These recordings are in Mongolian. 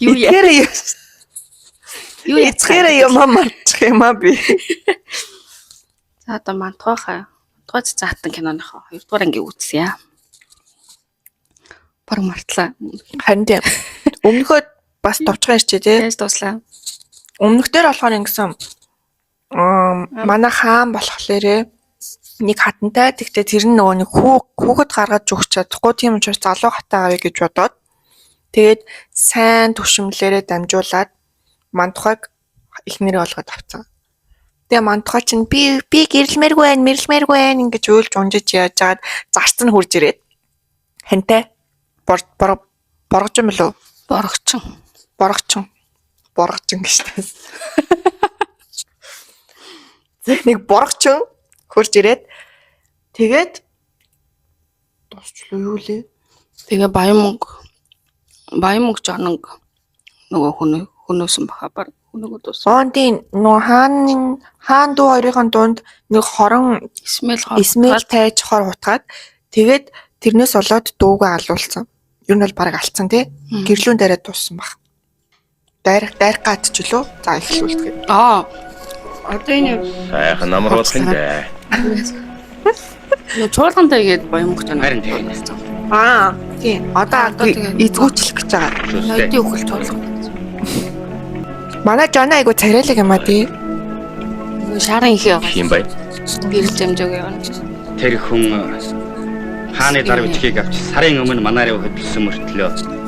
Юу яа? Итгээрэй Юу яцгаа? итгээрэй юм марчих юм а би. За одоо мантгойхаа. Мантгой цэцэн хатан киноныхоо 2 дугаар ангийг үзье. Бараг мартлаа. Харин тийм. Өмнөхөө бас товчхон ирчээ тий. Тэгээс дуслаа. Өмнөх дээр болохоор ингэсэн манай хаан болохлээрээ нэг хатантай тэгтээ тэр нь нөгөө нэг хүүхэд гаргаж өгч чадахгүй тийм учраас залуу хатаа авъя гэж бодоод тэгээд сайн түшимлээрээ дамжуулаад мандухайг эхнэрээ олгоод авцсан. Тэгээ мандухай чинь би гэрлэмээргүй байна, мэрлэмээргүй байна ингэж уйлж унжиж яаж жаад зарц нь хурж ирээд хантай боргож юм болов Борогчин. боргочин боргочин гэж таас. Зэх нэг боргочин хурж ирээд тэгээд дуусчлаа юу лээ? Тэгээ баян мөнгө. Баян мөнгө жоног нөгөө хөнөөсөн баха баг хөнөөгөө дууссан. Он тийм нөгөө хаан дүү хоёрын дунд нэг хорон Исмэл хор. Исмэл тайж хор хутгаад тэгээд тэрнээс болоод дүүгээ алуулсан. Ер нь бол бараг алдсан тий. Гэрлүүн дайраад дууссан баг. Дайрах дайрах гад ч үлээ. За эхлүүлдэг. Аа. Одоо энэ Сайхан амар болох юм дээ. нөгөө чуулгантай гээд баян мөнгө жоног. Харин тийм. Аа тийм. Одоо Одоо тэгээд- эзгүүчлэх гэж байгаа. Шүстэй. Ноёдын үхэл чуулган. Манай Жона айгу царайлаг юм а тий. Нөгөө шарын их яваа. Хин бай. Гэрэл жамжааг явна. Тэр хүн хааны зар бичгийг авч сарын өмнө манаараа хөдөлсөн мөртлөө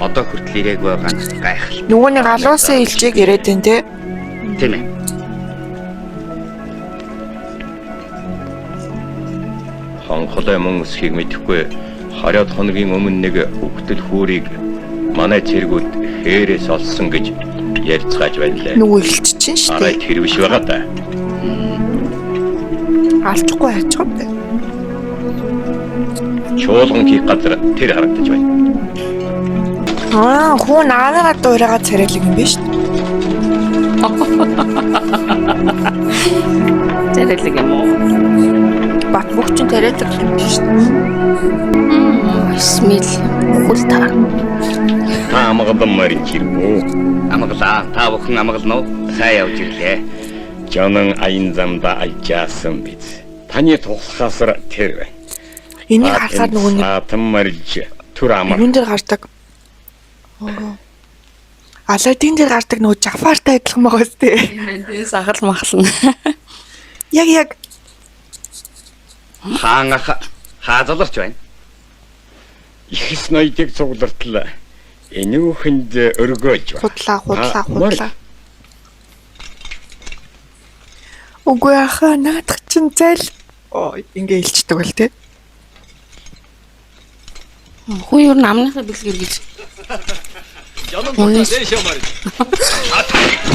одоо хүртэл ирээгүй байгаа нь гайхал. Нөгөө нэг алуусан элжиг ирээд байна те. Тийм ээ. Хонхолой мөн өсөхийг мэдэхгүй 20 хоногийн өмнө нэг үхтэл хүүрийг манай цэргүүд хээрээс олсон гэж ярьцгааж байлаа. Нөгөө элч чинь шүү Арай дээ. тэр биш байгаа да. Алчихгүй хайчих юм бэ. Чуулган хийх газар тэр харагдаж байна. Аа, хүү наанагаа дуурайгаа царайлаг юм биш үү? Царайлаг юм уу? Бат бүх чинь царайлаг юм биш үү? Исмэл үхэл та. Та амгалан морин хэрвүү. Амгалаа. Та бүхэн амгална уу? Сайн явж ирлээ. Жонон аян замда алжаасан биз. Таны туслахаасар тэр байна. Энийг харахаар нөгөө нэг Саатан морилж түр амар. юун дээр гардаг. Аладдин дээр гардаг нөгөө Жафартай адилхан байгаа сте. Тэгээ сахал махлна. Яг яг Хаан ах хаазаларч байна. Ихэс ноёдыг цуглартал энүүхэнд өргөөж байна. худлаа худлаа А, морь. худлаа. Үгүй ахаа наадах чинь зайл. Оо ингээ илчдэг бол те. Хүн ер нь амныхаа бэлгэр гэж. Үнээс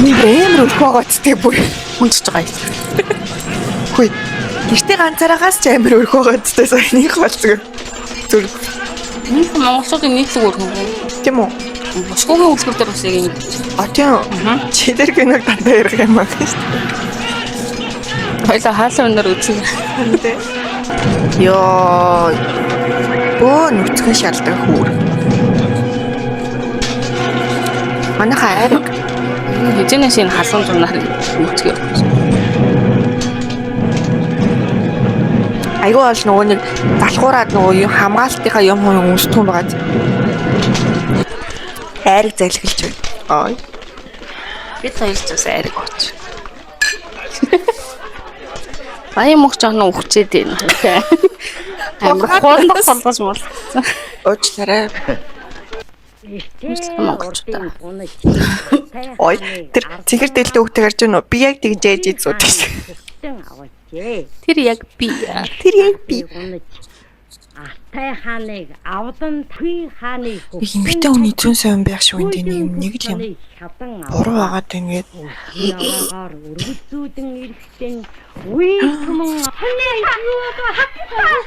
Нэг амар өрх байгаа ч те бүр. хүнчж байгаа юм. Хүй. Гэртээ ганцаараагаас ч амар өрх байгаа ч те саяных бол зүгээр. Зүр Энэ монголчуудын нийтлэг өрхөн. тийм үү? Босгогийн үлгэр дээр бас яг ингэ. А тийм. Чи тэр киног дандаа ярих юм аа гэж. Хоёлаа хаалын өнөр үзсэн. Тэ. Йоо. Бөө нүцгэн шалдаг хүүр. Манайха айраг. Хизэнээс энэ халуун зунаар нүцгэн. Айгүй бол нөгөө нэг залхуураад нөгөө юм хамгаалтынхаа юм хүн өмсдөг юм байгаа. Айраг залхилж байна. Ой. Бид хоёр ч бас айраг ууч. Баян мөх жоохон үхчээд байна. Амар хурдан холгож мол. Уучлаарай. Монголчуудаа. Ой, тэр цэнхэр дээлтэй хүүхдээ гарч ийн үү? Би яг тэгж ээж ийцүүд гэсэн. Тэр яг би. Тэр яг би. Алтай хааныг авдан Түй хааныг Нэг эмэгтэй хүний зүүн сайн байх шиг энэ нэг юм нэг л юм. Буруу байгаад ингээд Яваагаар өргөцүүдэн эрэхтэн үе түмэн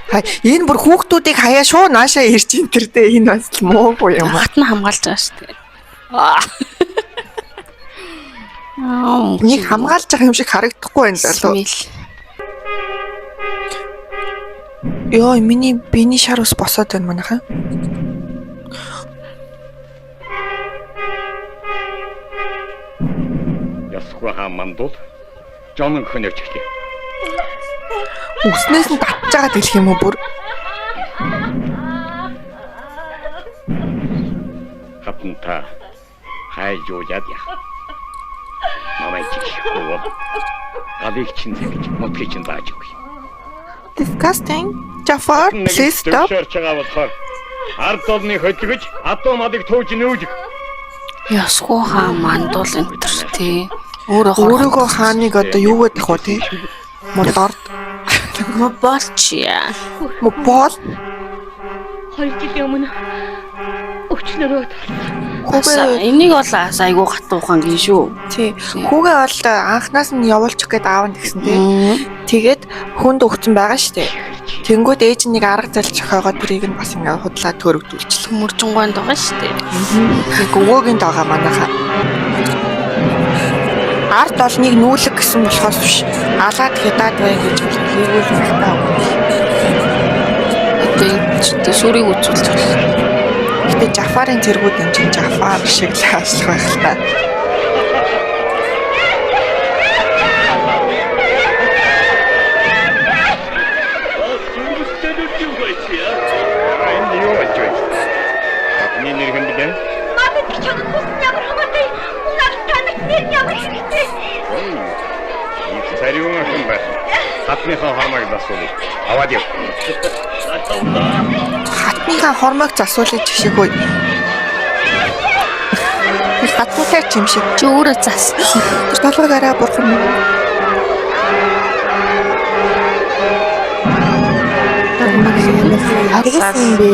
Хай, энэ бүр хүүхдүүдийг хаяа шууд наашаа ирж ин тэр дээ энэ бас л муугүй юм аа. Хат нь хамгаалж байгаа шүү дээ. Аа. Аа. Нэг хамгаалж байгаа юм шиг харагдахгүй байна залуу. Смэл. Йоо, миний биений шар ус босоод байна манайхан. Ясгүй хаан мандуул Жонон хөнөөчглээ. Үснээс нь татж байгаа гэх юм уу бүр? Хатан та хайжуулаад яах. Намайг чихгүй бол галыг чинь зэгж мутгийг чинь зааж өгье. Disgusting. Jafar, please stop. Төвшөрч байгаа болохоор ард олны хөдөлгөж адуу мадыг тууж нүүж Ясгүй хаан мандуул энэ төр тий. Өөрөө Өөрөөгөө хааныг одоо юу гэдэг вэ тий? Модорд. Моболч яа. Мобол. 2 жилийн өмнө өвчнөрөө толсон. Хүүгээ Энийг бол бас айгүй гатуухан гин шүү. тий. Хүүгээ бол анханаас нь явуулчих гээд аав нь гэсэн тий. Тэгээд хүнд өгцөн байгаа штэ. Тэнгүүд ээж нь нэг арга зал зохиогоод тэрийг нь бас ингээ худлаа төрөгдүүлчихлээ. Мөржингойнд байгаа шүү дээ. Тэг өвөөгийн дагаа манайхаа. Ард олныг нүүлэг гэсэн болохоос биш. Алаад хядаад бай гэж хэлээгүй л та. Одоо энэ ч одоо сүрийг үзүүлж байна. Гэтэ Жафарын цэргүүд энэ чинь Жафар шиг л ажиллах байх л та. Энэ юу болж байна? Хатны нэр хэн блэ? Мадад чад тус ямар хамаатай. Унаад танах нэр ямар хэрэгтэй. Их цариун охин байх. Хатныхаа хормойг засуулъя. Аваад яв. Хатныхаа хормойг засуулж жишээгүй. Тэр хатныхаа ч юм шиг. Чи өөрөө зас. Тэр толгойг арай бурхан минь. Тэгсэн бэ.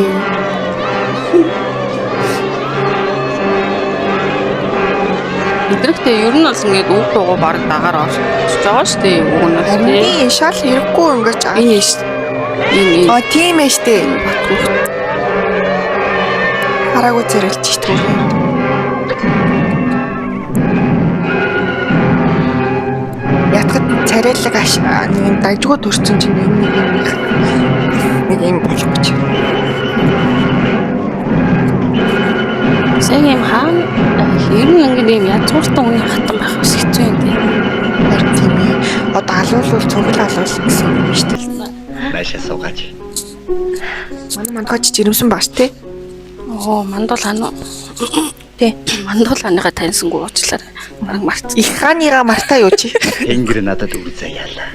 Эдрэхтэй ер нь бол ингээд үг дуугаа баг дагаар орж байгаа шүү дээ. Уг нь бол Харин тий. тийм шал хэрэггүй ингэж Энэ шүү. Энэ энэ А тийм ээ штэ. Батгүйх. Хараагүй зэрэлж штэ. Ятгад царайлаг аш нэг юм дажгүй төрсөн чинь юм нэг юм нэг юм болох гэж. Сайн юм хаан ер нь ингээд юм язгууртан хүний хатан байх бас хэцүү юм тий. Харин тийм ээ. Одоо алуулвал цогл алуул гэсэн юм шүү дээ. Наашаа суугаач. Манай мандгаач жирэмсэн бааш тий. Оо мандуул хаан уу? Тий. Мандуул хааныхаа таньсангүй уучлаарай. Бараг марц. Их хааныгаа мартаа юу чи. Тэнгэр надад үр заяалаа.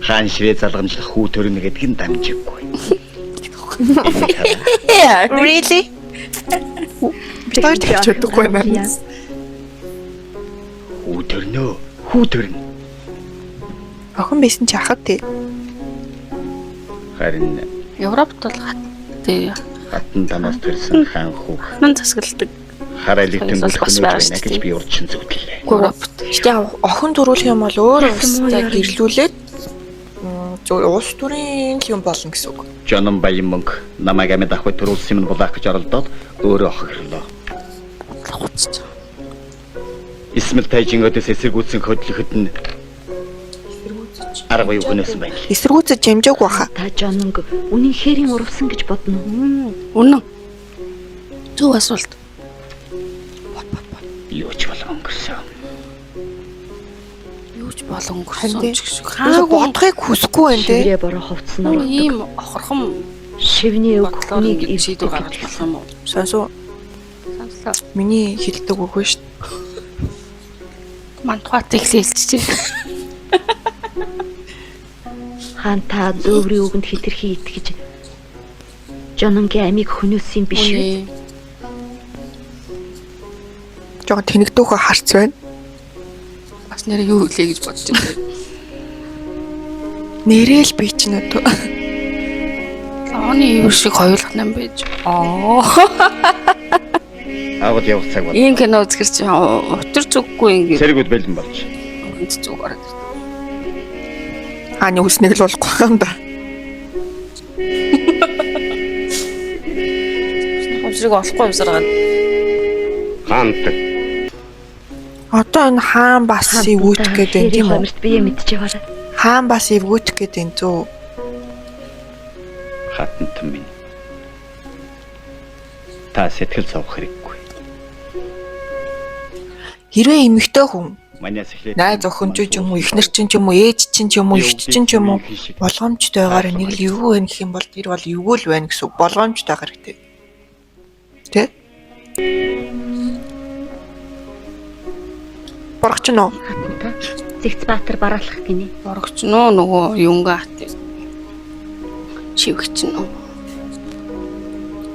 Хаан ширээ залгамжлах хүү төрнө гэдэг нь дамжиггүй. Энийг хараа. Really? Би хоёр тэгж чадахгүй юм байна. Хүү төрнө. Хүү төрнө. Охин байсан чи ахад тий. Харин Европт бол хат тий. хатан танаас төрсэн хаан хүүх Хатан засагладаг. хар алиг тэнгүүл Бас хөнөөж байгаа байна шүү гэж дээ. би урдчин зүтлээ. Европт. Гэтэ охин төрүүлэх юм бол өөр улстай гэрлүүлээд зөв улс төрийн л юм болно гэсэн үг. Жонон баян мөнгө намайг амьд авах төрүүлсэн юм булаах гэж оролдоод өөрөө охирлоо. Хуцч. Исмэл тайжин өдөөс эсэргүүцсэн хөдлөхөд нь арга юу хөнөөсөн байна. Эсэргүүцэж жимжээг баха. Та Жононг үнэн хээрийн урвсан гэж бодно. Үнэн. Зөв асуулт. Юу ч болон өнгөрсөн. Юу ч болон Харин өнгөрсөн тий. ч гэсэн. Хаагүй бодохыг хүсэхгүй байна те. Шиврээ бороо хувцснаар Ийм охорхон шивний өг бодлоор хүнийг ингэж шийдвэр эвддэг гаргаж болох юм уу? Сонсоо Сонслоо. миний хэлдэг үг шүү дээ. Мандухаат ихлээлчиж. Хаан та зөөврийн үгэнд хитрхи итгэж Жононгийн амийг хөнөөсөн юм биш үү? Жохон тэнэгдүүхэ харц байна. Бас нэр юу хэлээ гэж бодож байна. Нэрэл би чинь өдөө. Оны ивэр шиг хоёулах нам байж. Аа. Аваад явах цаг бол. Ийм кино үзэхэр чи учир зүггүй ингэж Цэргүүд бэлэн болж. хүнд зүг ороод. Хааны хүснийг л болохгүй юм да. Учрыг олохгүй юмсаргаад. Хаант Одоо энэ хаан бас эвгүүтэх гэдэг юм тийм үү? Хомирт бие мэдчихвараа. Хаан бас эвгүүтэх гэдэг юм зү. Хатантан минь. Та сэтгэл зовох хэрэггүй. Хэрвээ эмэгтэй хүн Манайс эхлээд Найз охин ч юм уу, эхнэр чинь ч юм уу, ээж чинь ч юм уу, эгч чинь ч юм уу болгоомжтой байгаарай. Нэг л эвгүй байна гэх юм бол тэр бол эвгүй л байна гэсэн үг. Болгоомжтой байх хэрэгтэй. Тэ? Боргоч нь уу? Хатантай. Зэгц Баатар бараалах гинэ. Борогч нөө нөгөө юнга хат. Чивгч нөө.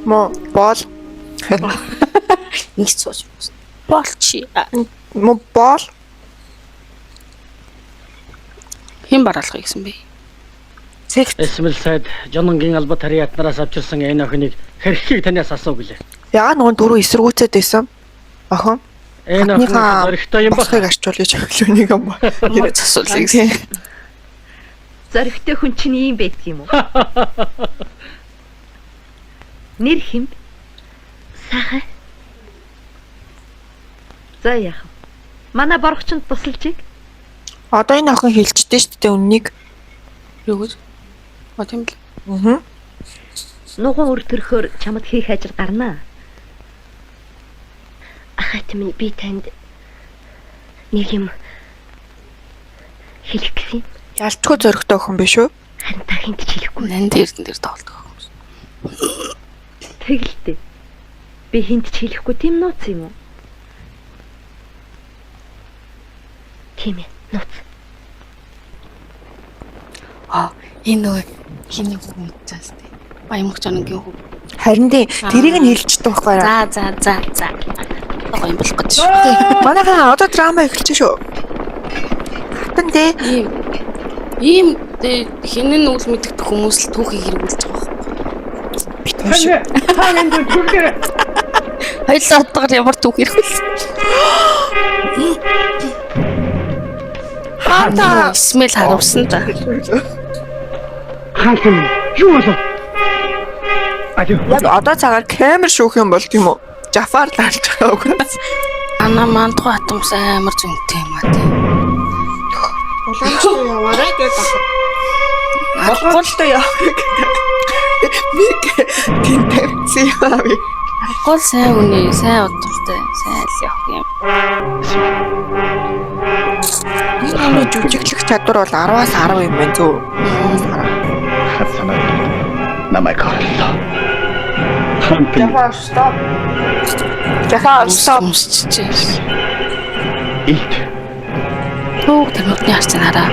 Мо боол. Нэг сууж. Болчи. Мо боол. Хэн бараалах гэсэн бэ? Зэгц. Эсмэл сайд Жононгийн алба тариат нараас авчирсан энэ охиныг хэрхийг танаас асуу гэлээ. Яагаад нөгөө дөрөв эсэргүүцээд байсан? Охин. Энэ охин Хатныхаа зоригтой юм ба. босхийг арчуулъя чөглөө нэг юм ба. Ямар асуулыг гэсэн. Зоригтой хүн чинь ийм байдаг юм уу? Нэр хэм? Сайхан. За яах вэ? Манай боргочонд тусалж. Одоо энэ охин хилчдээ шүү дээ үннийг. Юу гэж? А тийм л. Аа. Нуган өр төрхөөр чамд хийх ажил гарнаа. Ахайт минь би танд нэг юм хэлэх гэсэн юм. Ялчгүй зоригтой охин биш үү? Харин та хинт ч хэлэхгүй. Нанд эрдэн дээр тоглодог юм. Тэгэлтэй. Би хинт ч хэлэхгүй тийм нууц юм уу? Тийм ээ, нууц. А энэ нөгөө хиний хүн мэдчихсэн тий. Баямгч оногийн хүү. Харин тий тэрийг нь хилчдэг байхгүй юу? За за за за. Одоо юм болох гэж шүү. Манайхан одоо драма эхэлж шүү. Хатан тий. Ийм ийм тэ хинэн үл мэддэг хүмүүс л түүхийг хэрэгүүлж байгаа байхгүй. Бит хоёр. Хоёулаа одоогор ямар түүх хэрэгүүлсэн. Хаата Смэл харуулсан та. Хаан юм юу болов? Алив. яг одоо цагаар камер шүүх юм бол тийм үү? Жафар лалж байгаа үгнээс. Ана мандгуу атомс амар зөнтэй юм а тий. Боломжтой яваарай гэдэг. Аргагүй Боломжтой яваарай гэдэг. Нэг тэн тавьсан юм аа. аргагүй л сайн үний сайн удалтай сайн л явах юм. Энэ хүний жүжиглэх чадвар бол 10-аас 10 юм байна зөө. 10-аас 10. Хад санаа намайг хорлоо. Хаан Жафар stop. Жафар stop. Өмсчихээ. Илт. Түүх тэр нүдний харц хараа.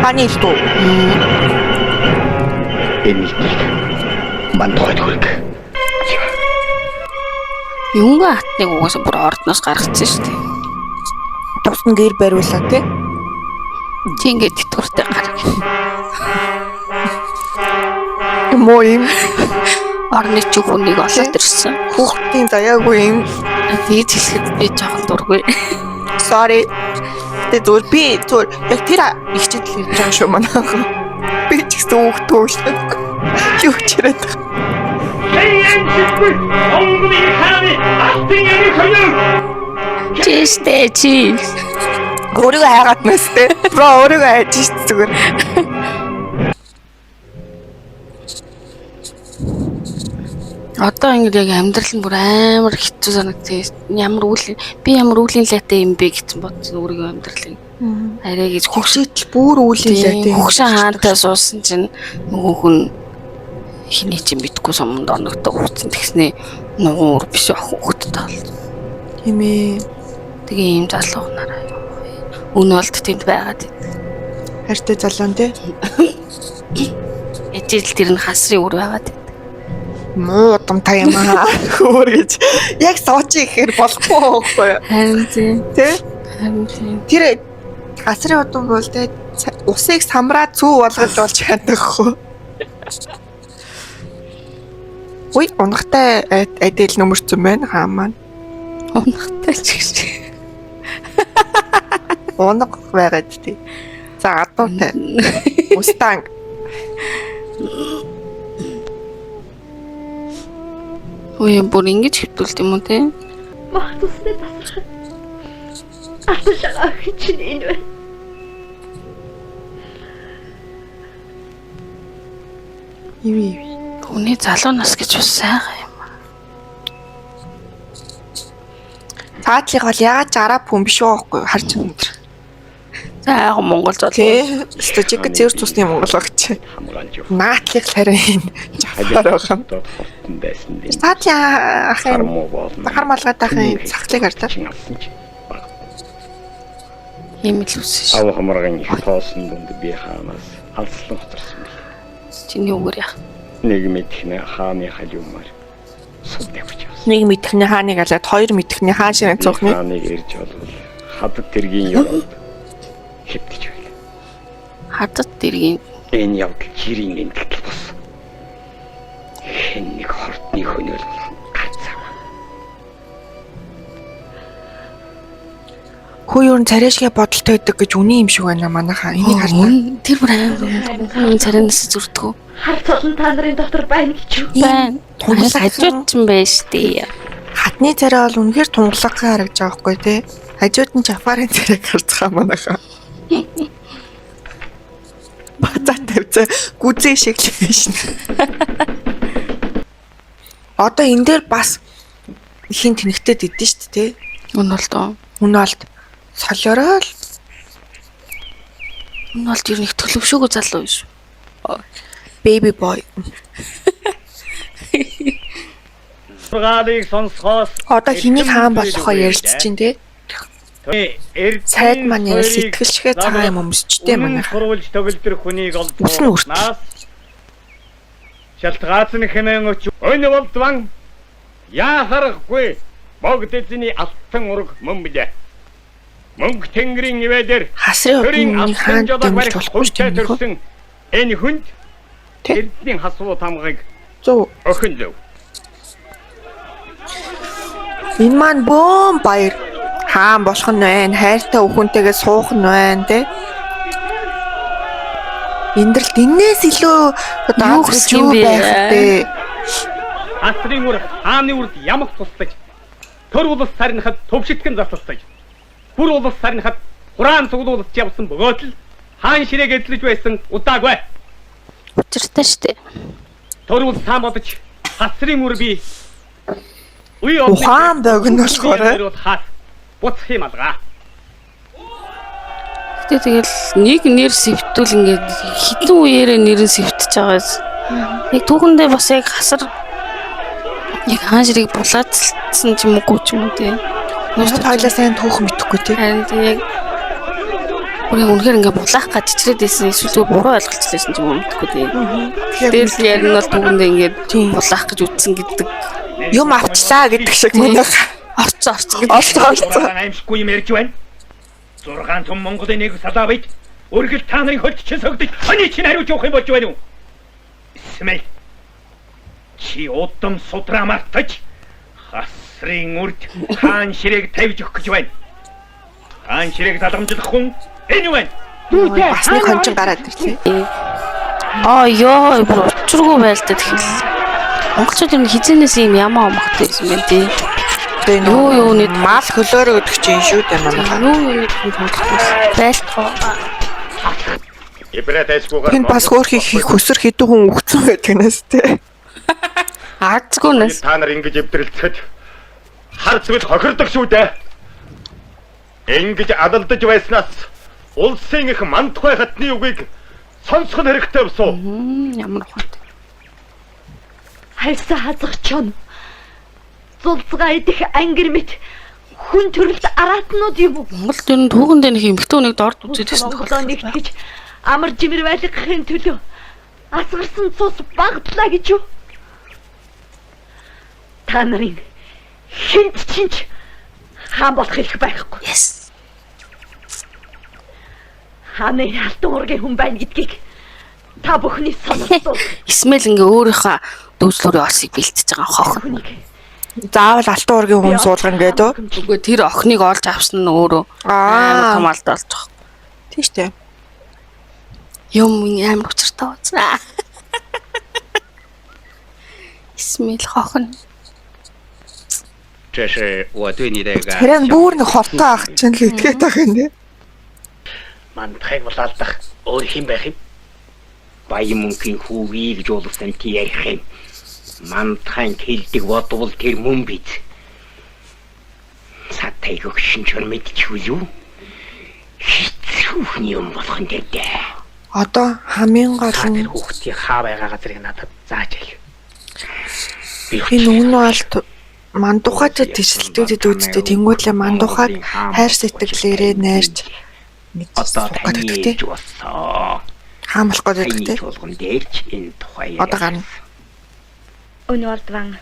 Ханы илт үү? Энэ илтийг мандухайд хүрэг. Юнга хатныг угаасаа бүр ордноос гаргацсан шүү дээ. Тусна гэр бариулаа тий. Чи ингээд тэтгэвртэй гараг. Муу юм. Орны чи хүнийг олоод ирсэн. Хүүхдийн заяагүй юм. Тэгж хэлэхэд би жоохон дургүй. Sorry. Тэ зүгээр би зүгээр яг тэр ихчэд л хэлж байгаа шүү манайхан. Би ч гэсэн хүүхдүү л. Юу ч яриад байгаа. Чиштэй чи. Өөрийгөө хайгаад мэстэй. Бро өөрийгөө хайж шít зүгээр. Одоо ингээд яг амьдрал нь бүр амар хэцүү санагдсан. Ямар үйл би ямар үлийн лайтай юм бэ гэсэн бодсон өөрийгөө амьдралыг. Арай гэж Хөгшөөдл бүр үлийн лайтай. Хөгшин хаантай суусан чинь нөгөө хүн хиний чинь мэдгүй суманд оногдоо хүрсэн. Тэгснээ нугуун үр биш охин хөхтөд болсон. Тийм ээ. Тэгээ ийм залуу нараа юу. Үн болд тэнд байгаад байдаг. Хайртай залуу тий. Ижил тэр нь хасрын үр байгаад байдаг. Муу удамтай юм аа. Хөөр гэж. Яг суучих гэхээр болохгүй байхгүй юу? Харин тийм. Тэ? Харин тийм. Тэр гасрын удам бол тэ усыг самраа цүү болгож болж чадахгүй. Уй, унахтай адил нөмөрцөн байна хаа маань. Унахтай ч гэж. Унаг байгаад тий. За адуутай. Мустанг. Үе бүр ингэж хэвтүүлт юм уу те? Мах тусны тасрах. Алтан шагаа охин чинь энэ байна. Иви иви. Хүний залуу нас гэж бас сайхан юм. Таатлыг бол яагаад ч араб хүн биш байхгүй харж байгаа юм. За яг Монгол зол. Тэ. Стожик зэр цусны Монгол багч. Хамгаалж явах. Наатлыг л харин энэ жавхар байгаа юм. Дод хортон байсан дээ. Таатлын ахын Хар муу болно. хар малгай ахын сахлыг хардаа. Чин авсан чи. Ийм л үсэн шүү. Ав хамрагын их тоосон дунд би хаанаас алслан хоцорсон бил. Чиний үгээр яах. Нэг мэдхнэ хааны халиумаар сум тавьж явсан. Нэг мэдхний хааныг алаад хоёр мэдхний хаан ширээ цуухны. Хааныг ирж болвол хадад тэргийн ёроолд хэвтэж байл. Хадад дэргийн Энэ явдал жирийн гэмтэл бус. Хэн нэг хортны хөнөөл болох гарцаа. Хөө юу н царайшгэ бодолтой байдаг гэж үний юм шиг байна манайхаа. Энийг харлаа. Үн тэр бүр амар үнэ. Хүн царайнаас зүрдгүү. Хар цолон та нарын дотор байна гэж юу? Байна. Тунгалаг Хажууд ч юм байж штий. Хатны царай бол үнэхээр тунгалагхан харагдаж байгаа байхгүй тий. Хажууд нь Жафарын царайг харцгаа манайхаа. Базаа тавьцаа гүзээ шиг л биш. Одоо энэ дээр бас хин тэнэгтэд идэв шүү дээ тий. Үн бол доо. Үн болд солиороо л Үн бол ер нь их төлөвшөөгөө залуу биш. baby boy. Сургаалыг сонсохоос Одоо хэнийг хаан болохоо ярилцж чинь тий. Сайд маань яг сэтгэл шигэ цагаан юм өмсчтэй манайх. Сурвалж төгөлдөр хүнийг Үс нь үртэл. олдснаас шалтгаалсан хэмээн өч Өн болдван яхарахгүй богд эзний алтан ураг мөн билээ. Мөнх тэнгэрийн ивэдэр Хасрын төрийн хувьд алтан хаан жолог дэмжиж барих болохгүй шүү хүнтэй дээ. төрсөн энэ хүнд Тэ. Эрдэнийн хасуу тамгыг 100. охин зөв. Энэ маань бөөн баяр хаан болох нь байна. Хайртай өхөнтэйгээ суух нь байна тий. Эндрэлт энээс илүү одоо Юу аз хүсэх гэж юм юу бэ? байх вэ? Хасрын үр хааны үрд ямах туслаж төр улс сарнихад төвшигтгэн заслаж бүр улс сарнихад хураан цуглуулж явсан бөгөөд л хаан ширээг эзлэж байсан удаагүй. Учиртай штэ. Төр улс хаан бодож хасрын үр би үе Ухаан богино болохоор хаас буцах юм алгаа. Гэтэ тэгэл нэг нэр сэвтүүл ингээд хитэн үеэрээ нэр нь сэвтэж байгаас. Яг түүхэндээ бас яг хасар яг хаан ширийг булаацсан ч юм уу ч юм уу тий. Монголд хоёлаа сайн түүх мэдэхгүй тий. Харин тий яг бүр яг үнэхээр ингээд булаах гэж чичрээд байсан эсвэл зүгээр буруу ойлголцлээсэн ч юм уу мэдэхгүй тий. Тэгэл ярина бол түүхэндээ ингээд Тийм. булаах гэж үтсэн гэдэг Юм авчлаа гэдэг шиг манайх. орцсон орцсон гэдэг. Олцоо олцоо. Аимшиггүй юм ярьж байна. 6 том Монголын нэг салаа байд. Өргөл та нарын хөлт чинь согдож, хонь чинь хариуж явах юм болж байна уу? Смэл. Чи удам судраа мартаж хасрын үрд хаан ширээг тавьж өгөх гэж байна. Хаан ширээг залгамжлах хүн энэ байна. Бас нэг хончин гараад ирлээ. Аа ёо бүр учиргүй байлдаа тэгэл. Монголчууд юм хизэнээс юм ямаа омогтой байсан юм тий. Тэгээ Юу юу нэг- мал хөлөөрөө гэдэг чинь шүү дээ манайх. Юу юу нэг юм тоглохгүй байлтгоо. Ибрат айсгүйгээр Тэнд бас хөөрхий хийх хөсөр хэдэн хүн өгцөн байдаг нэс тий. Аазгүй нэс. Та нар ингэж эвдрэлцэхэд хар цэвэл хохирдог шүү дээ. Ингэж адалдаж байснаас улсын их мандхай хатны үгийг сонсох нь хэрэгтэй босуу. Ямар ухаантай. Хайсан хазах чон. Зулцгаа идэх ангир мэт хүн төрөлт араатнууд юм уу? Монголд ер нь түүхэндээ нэг эмэгтэй хүнийг дорд үзээд байсан Монголоо тохиолдол. нэгтгэж амар жимэр байлгахын төлөө асгарсан цус багдлаа гэж юу? Та нарын хинт чинч хаан болох эрх байхгүй. Yes. Хааны алтан ургийн хүн байна гэдгийг та бүхний сонссон. Исмэл ингээ өөрийнхөө дүүжлүүрийн олсыг бэлтэж байгаа хохно. Хүнийг Заавал алтан ургийн хүн суулгана гэдэг үү? Үгүй тэр охиныг олж авсан нь өөрөө амар том Аа. алдаа болж байгаа. Тийм шүү дээ. Юм амар учиртай уцаа. Исмэл хохно. 这是我对你的一个 Харин бүр нэг хортой ах чинь л итгээд ах юм тий. Мандахыг булаалдах өөр хэн байх юм? Баян мөнхийн хүүгийг гэж уулсан чи ярих юм. Мандахын хэлдэг бодвол тэр мөн биз. Сатай Алтай өгшин ч мэдчихвэл юу? Хэцүүхэн юм болох нь дээ. Одоо хамгийн гол Та нь тэр хүүхдийн хаа байгаа газрыг надад зааж аяа. Би энэ үн бол мандухаатай тэрсэлдээд үүдтэй тэнгуудлээ мандухааг хайр сэтгэлээрээ найрч ингэж одоо суух таны гэдэг тий. ээж болсон. Хаан болох гэдэг Таны тий. чуулган дээр ч энэ тухай Одоо гарна. Өнөөлдван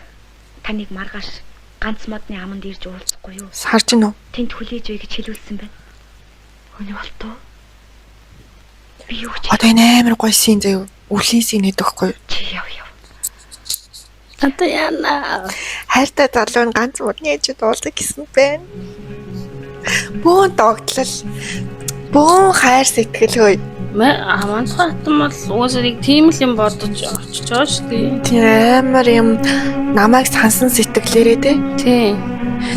таныг маргааш ганц модны аманд ирж уулзахгүй юу? Харж гин үү? Тэнд хүлээж бай гэж хэлүүлсэн байна. Өнөөлтөө. Би юу ч Одоо энэ амар гоё син заяа. Үлийн син гэдэг байхгүй юу? чи яв яв. Одоо яана. Хайртай залуу нь ганц модны ээжид уулзах гэсэн байна. Бөөн догтлол. Бөөн хайр сэтгэл хөөе. Мандухай хатан бол угаасаа нэг тийм л юм бодож очиж байгаа шүү дээ. Тийм амар юм намайг сансан сэтгэлээрээ те. Тий.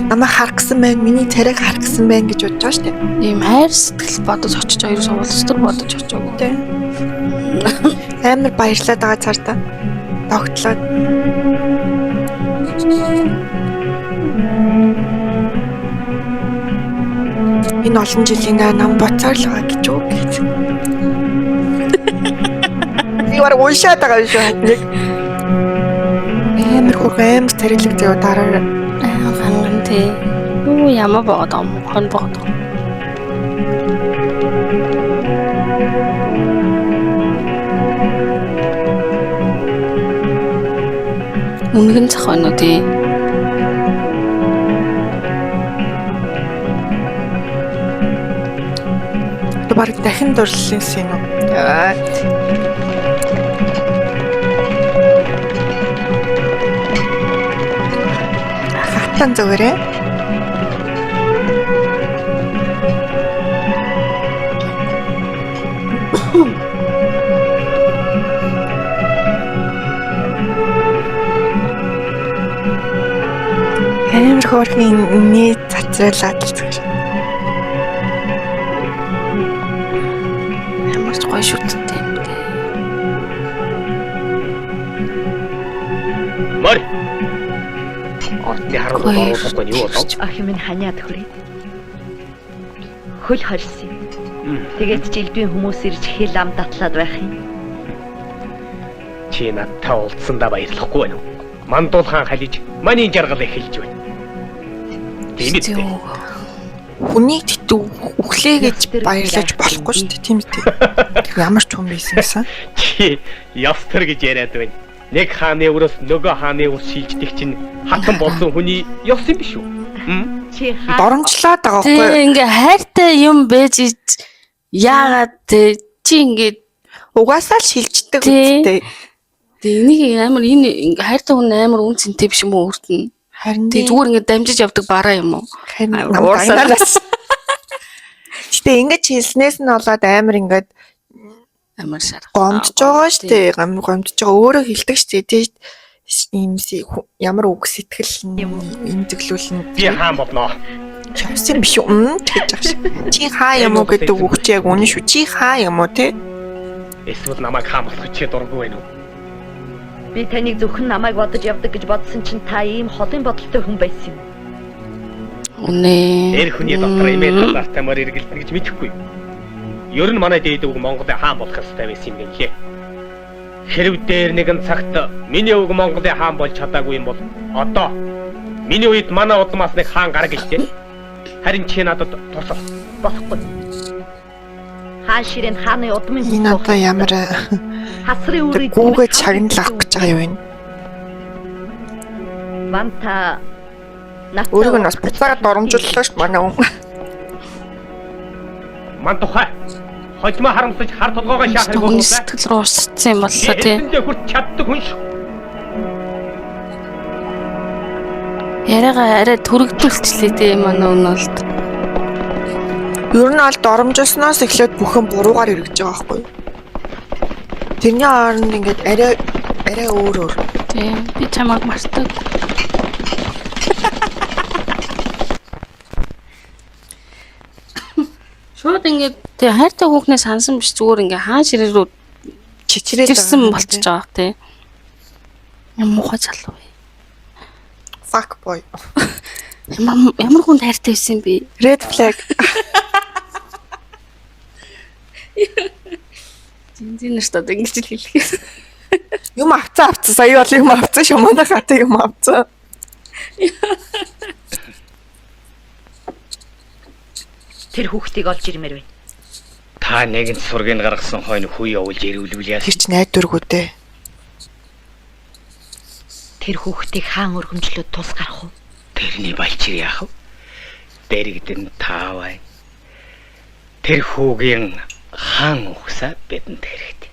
Намайг харах гэсэн байна, миний царайг харах гэсэн байна гэж бодож байгаа шүү дээ. Ийм хайр сэтгэл бодож очиж байгаа ерөөсөө улс төр бодож очоогүй. Тэ. Амар баярлаад байгаа цаартаа. Догтлоод. Энэ олон жилийн дараа нам буцаар л байгаа гэж үү гэж. Би баг уншаад байгаа юм шүү нэг. Амар хөргөн амар царилэг заяа дараа. Аа ганган тий. Юу ямар богод юм хон богод. Үнгэн цах байна уу тий? Одоо баг дахин дурлалын син үү? Аа. Хатан зүгээрээ. Амар хөөрхөн инээ цацраалаад л зүгээр. Ямар ч гоё шүтэнтэй юм дээ. Морь. Ордны харуул Гоё. оруулахгүй нь юу болов? Охин минь ханиад хүрээд хөл хорьсон юм. Тэгээд ч элдвийн хүмүүс ирж хэл ам датлаад байх юм. Чи надтай уулзсандаа баярлахгүй байна уу? Мандуул хаан халиж маний жаргал эхэлж байна. Тийм Зөө. үү? Хүнийг тэтүү үхлээ гэж баярлаж болохгүй шүү дээ, тийм үү? Ямар ч хүн байсан гэсэн. Чи ёс төр гэж яриад байна. Нэг хааны өрөөс нөгөө хааны өр шилждэг чинь хатан болсон хүний ёс юм биш үү? Хм? Чи хаа Доромжлаад байгаа Тий байхгүй юу? ингээ хайртай юм байж яагаад те чи ингээ Угаасаа л шилждэг Тий. үстэй. Тэг энийг амар энэ ингээ хайртай хүн амар үн цэнтэй биш юм уу өөрт нь. Харин Тэг зүгээр ингээ дамжиж явдаг бараа юм уу? харин Амар намайг уурсаад. дагнаас. Гэтэ ингэж хэлснээс нь болоод амар ингээд Амар шарах. гомдож байгаа шүү дээ. Гам гомдож байгаа өөрөө хэлдэг шүү дээ. Тий ийм ямар үг сэтгэл нь имзэглүүлнэ. Би хаан болноо. Ёс юм биш үү? Мм гэж байгаа шиг. Чи хаа юм уу гэдэг үг чи яг үнэн шүү. Чи хаа юм уу те? Эсвэл намайг хаан болох чи дургүй байна уу? Би таныг зөвхөн намайг бодож явдаг гэж бодсон чинь та ийм холын бодолтой хүн байсан юм. Үнэ. Эр хүний дотор эмээ талаартай морь эргэлдэнэ гэж мэдэхгүй. Ер нь манай дээд өвг Монголын хаан болох ёстой байсан юм гэлээ. Хэрв дээр нэгэн цагт миний өвг Монголын хаан болж чадаагүй юм бол одоо миний үед манай удмаас нэг хаан гар гэлтэй. Харин чи надад тусал. Болохгүй. Хаан ширээ нь хааны удмын Энэ одоо ямар хасрын үрийг гүүгээ шагнал авах гэж байгаа юм бэ? Ванта надтай Өөрөг нь бас уулзах буцаагаад доромжлолоо ш манай хүн. Мандухай. Хожмоо харамсаж хар толгоогоо шаахыг Хүний болов. сэтгэл рүү урсцсан юм боллоо тий. Эсэндээ хүрч чаддаг хүн шүү. Яриагаа арай төрөгдүүлчлээ тий манай өнөлд. Ер нь бол доромжилсноос эхлээд бүхэн буруугаар эргэж байгаа байхгүй юу? Тэрний хооронд ингээд арай арай өөр өөр. Тий. Би чамайг мартаг. Шууд ингээд тий хайртай хүүхнээ сансан биш зүгээр ингээ хаан ширээ рүү Чичрээд чирсэн байгаа юм болчихж тий. байгаа тий. Юм муухай залуу. Fuck boy. Ямар хүн хайртай байсан юм бэ? Red flag. Зинзинэрт одоо ингэж л хэлэх юм. Юм авцаа авцаа сая бол юм авцаа шүү. Манай хатаг юм авцаа. Тэр хүүхдийг олж ирмээр байна. Та нэгэнт сургийг гаргасан хойно хүү явуулж ирүүлвэл яасан? Тэр ч найдваргүй дээ. Тэр хүүхдийг хаан өргөмжлөд тус гарах уу? Тэрний балчир яах вэ? Дэрэгдэн таавай. Тэр хүүгийн хаан ухсаа бидэнд хэрэгтэй.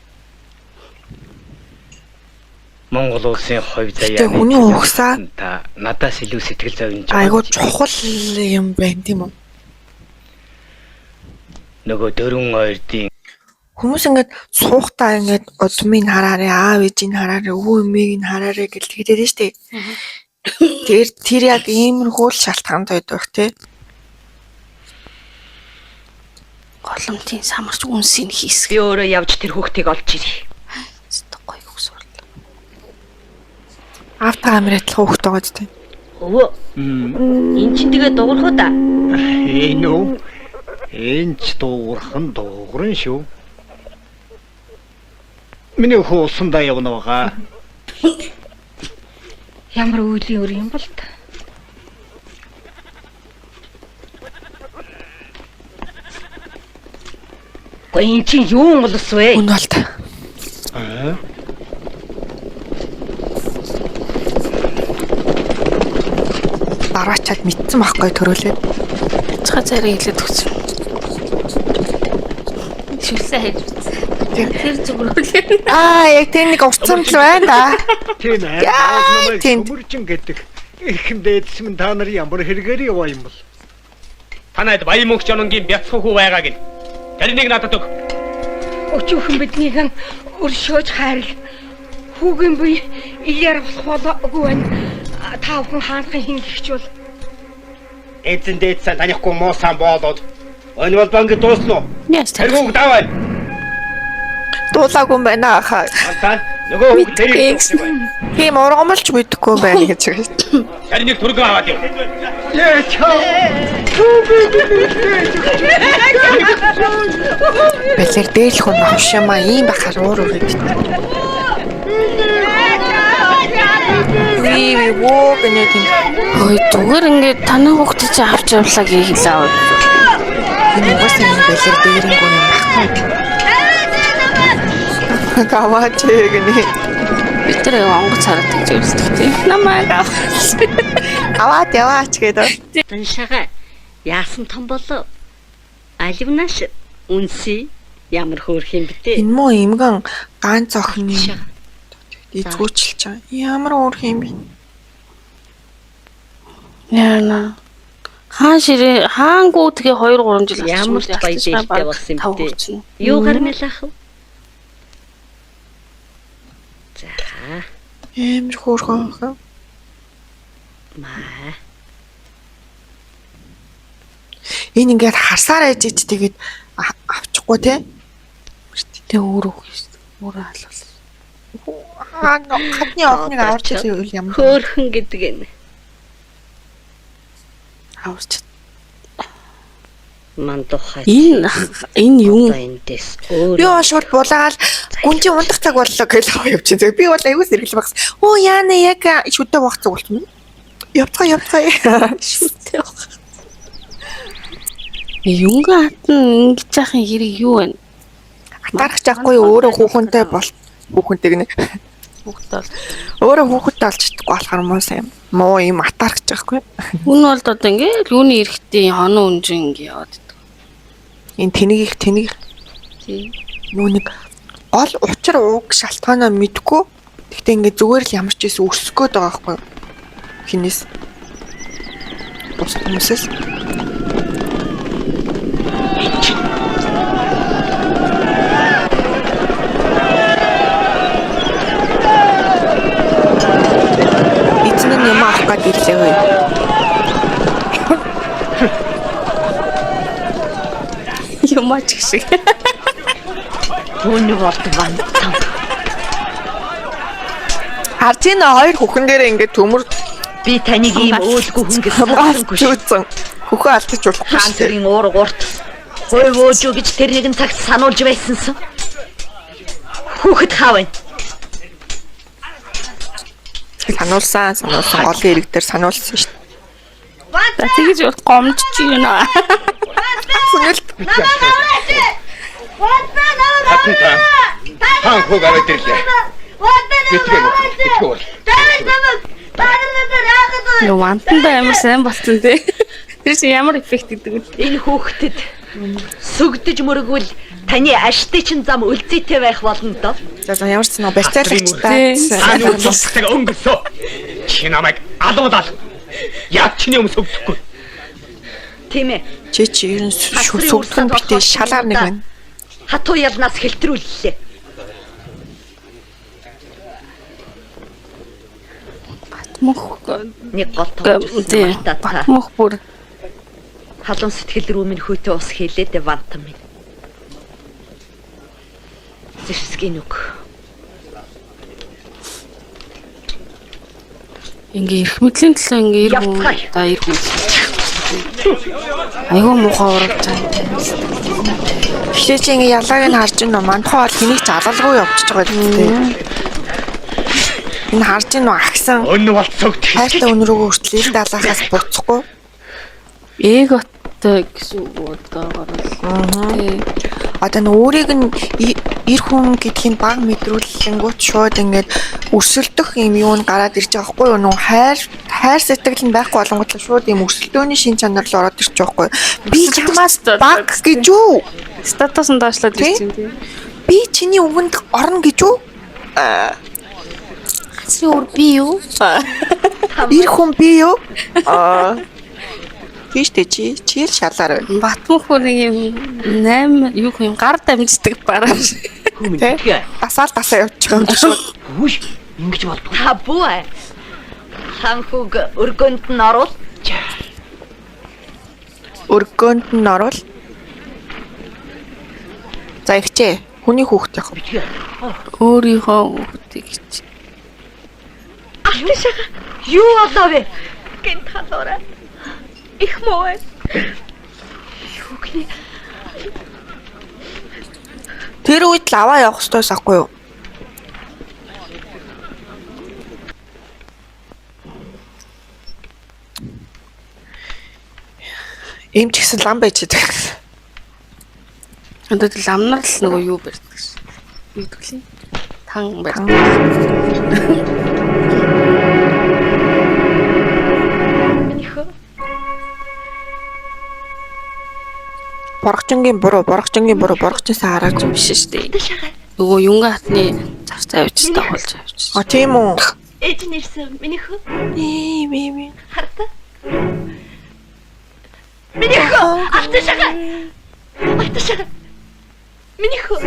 Монгол улсын хувь заяа. Гэтэ хүний ухсаа та надаас илүү сэтгэл зовж айгуу чухал юм байна тийм үү? Нөгөө дөрвөн ойрдын Хүмүүс ингээд суухтаа ингээд удмыг хараарэ, аав ээжийг хараарэ, өвөө эмээг нь хараарэ гэж хэлээд нь штэ. Тэр яг иймэрхүү л шалтгаантай байдаг тий. Голомтын самарч үнсийг хийсгэ. Би өөрөө явж тэр хүүхдийг олж ирье. Өстө гоё хөсвөрлөө. Аавтайгаа амир адилхан хүүхэд байгаа ч тий. Өвөө. Эн чинь тэгээ дуурах уу да? Энэ үү? Энэ ч дуугархан дуугарн шүү. Миний хүү усандаа явна байгаа. Ямар үйлийн өр юм бол та. Гэхдээ эн чинь юун улс вэ? Үн бол та. Аа. Бараачаад мэдсэн байхгүй төрүүлээд. Ачгаа царай хэлээд өгсөн. Шүлсээ хайж үзсэн. Тэр зүгрүүлээ. Аа яг тэр нэг уртсан л байна да. Тийм ээ. Яа, Намайг тийм. төмөржин гэдэг. Эрхэм дээдс минь та нар ямар хэрэгээр яваа юм бол? Танайд баян мөнх жононгийн бяцхан хүү байгааг нь. Тэрнийг надад өг. Өчүүхэн биднийг өршөөж хайрл. Хүүгийн бие ияар болох болоогүй байна. Та бүхэн хаанхын хингэгч бол Эзэн дээдсээ танихгүй муусан боолоод. Энэ бол банк дуусна уу? Яас Тэр хүүхд аваа. Дуулаагүй юм байна хаа. Та нөгөө хүүхд тэрийг Тийм ургамалч мэдэхгүй байна гэж байгаа. Тэрнийг түргэн аваад яв. Яа чаа. Бэлэр дээрлэх хүн авш юм аа ийм бахаар уур үрээд. Ви ви воо гэнэ тийм. Ой зүгээр ингээд танай хүүхдээ чи авч явлаа гэж хэлээ. Энэ угаасаа юм бэлэр дээрэнгүү юм байхгүй. Гаваач гэнэ. Бид нар аяга онгоц хараад тэгж үлддэг тийм. Намайг авах. Аваад яваач гэдэг. Туншаага яасан том болов? Аливнаш үнсий ямар хөөрх юм бэ? Энэ муу эмгэн ганц охины эзгүүчилж байгаа. Ямар уурх юм бэ? Яана. Хаан ширээ хаангуу тэгээ 2 3 жил Ямар ч баяр дээлтэй болсон юм бэ? Юу гармал ах вэ? За Амар хөөрхөн охин. маа. Энэ ингээд харсаар аж ич тэгээд авчихгүй те. Тэгээ өөрөө үгүй шүү дээ. Өөрөө халуул. Аа хатны охиныг аварч ирсэн үйл ямар. Хөөрхөн гэдэг нь Аварч. мандухай. Энэ юм эндээс өөр Би бол шууд булаагаал гүнжи унтах цаг боллоо гэж аваа явчих. Би бол аягүй сэргэлэн багс. Оо яана яг шүдэ байх цаг болчихно. Явцгаа явцгаа. шүтээ баг. Юнга хатан ингэж яхын хэрэг юу вэ? Атаарах чахгүй өөрөө хүүхэнтэй бол хүүхэнтэй гинэ. Хүүхдээ бол. Өөрөө хүүхэдтэй олж чадахгүй болохоор муу сайн. Муу юм атаарах чахгүй. Үн бол одоо ингээд юуны эрэхтэй хоноо үнжин ингэ яваад идэг. Энэ тэнэгих тэнэг Тийм. нүү нэг гол учир уг шалтгаанаа мэдгүй. Тэгтээ ингээд зүгээр л ямар ч байсан өсөх гээд байгаа байхгүй юу? Хинээс. Бус хүмүүсээс. Эзэн нь юм авах гээд ирлээ хөө. Юмаач гişиг. Түүний болд ванцсан. Харж ийн хоёр хүүхэн дээрээ ингээд төмөр Би таныг ийм өөлгүй хүн гэж санахгүй шүү. Зүтсэн. Хөхөө алдаж болохгүй Хаан шүү дээ. төрийн уурга урт хувь өөжүү гэж тэр нэгэн цагт сануулж байсансан. Хүүхэд хаа байна? Сануулсан, сануулсан олон ирэг дээр сануулсан шүү дээ. За тэгэж бол гомдож байна. Цэнгэлт Хатан та хаан хүүг аваад ирлээ. Битгий мөх, битгий бол. Нөө вантанда амар сайн болцсон тий. Тэр чинь ямар эффект гэдэг вэ? Энэ хүүхдэд сүгдэж мөргөл таны аштай чин зам үлзийтэй байх болно доо. За за ямар ч санаа барьцаалагч та. Хааны үсгэг өнгөрсөө. Чи намайг алуулаад яг чиний өмнө сөгдөхгүй. Тийм ээ. Чи чи ер нь сүгдэн битээ шалаар нэг байна. Хатуу ялнаас хэлтрүүллээ. Батмөх Нэг гол тоож тий. өссөн мартаа та. Батмөх бүр Халуун сэтгэл рүү минь хүйтэй ус хэлээд вантан минь. Зэвсгийн үг. ингээ эрх мэдлийн төлөө ингээ эр хүн Явцгаая. да эр хүн. Айгуу муухай урагж байгаа. Гэхдээ чи ингээ ялааг нь харж байна уу? Мандахаа бол хэнийг ч алалгүй явчихж байгаа юм тий. Энэ харж байна уу? Агсан Өнөө бол сөгдөх. хайртай өнрөөгөө хүртэл ил далаахаас буцахгүй. Эготой гэсэн үг үү одоогоор л. Тий. Одоо нь өөрийг нь эр хүн гэдгийг баг мэдрүүлэнгүүт шууд ингээд өрсөлдөх юм юу нь гараад ирж байгаа байхгүй юу? Нүү хайр хайр сэтгэл нь байхгүй болонгууд л шууд юм өрсөлдөөний шин чанар л ороод ирж байгаа байхгүй юу? Би чамаас баг гэж үү? Статус нь доошлоод Тий. ирж байна тий. Би чиний үгэнд орно гэж үү? Хасрын үр би юу? Эр хүн би юу? Аа. Тийш дээ чи чи л шалаар байна. Батмөх бүр нэг юм 8 юу юм гар дамждаг бараа. Тэ? Дасаал дасаа явчих юм чи шууд. Хүүш ингэж болдгоо. Та бүү аа. Хан хүүг өргөнд нь оруул. Өргөөнд нь орвол. За ихчээ. Хүний хүүхэд яг. Өөрийнхөө хүүхдийг чи. Алтан шага Юу болов вэ? гинт халуураа. Их муу байна. Юу гинэ? Тэр үед л аваа явах ёстойс ахгүй юу? Эм ч гэсэн лам байж идэг. Одоо тэр ламнар л нөгөө юу барьдаг шин. Юу гэдэг лээ? Тан барьдаг. Минийхөө Боргочингийн буруу, боргочингийн буруу, боргочин сайн хараач. Биш шүү дээ. алтан шага Нөгөө юнга хатны зарц авчиж дагуулж авчиж. А тийм үү? ээж нь ирсэн. Минийхөө Ийм ийм. ийм. хартаа. Минийхөө алтан шага. Алтан шага. Минийхөө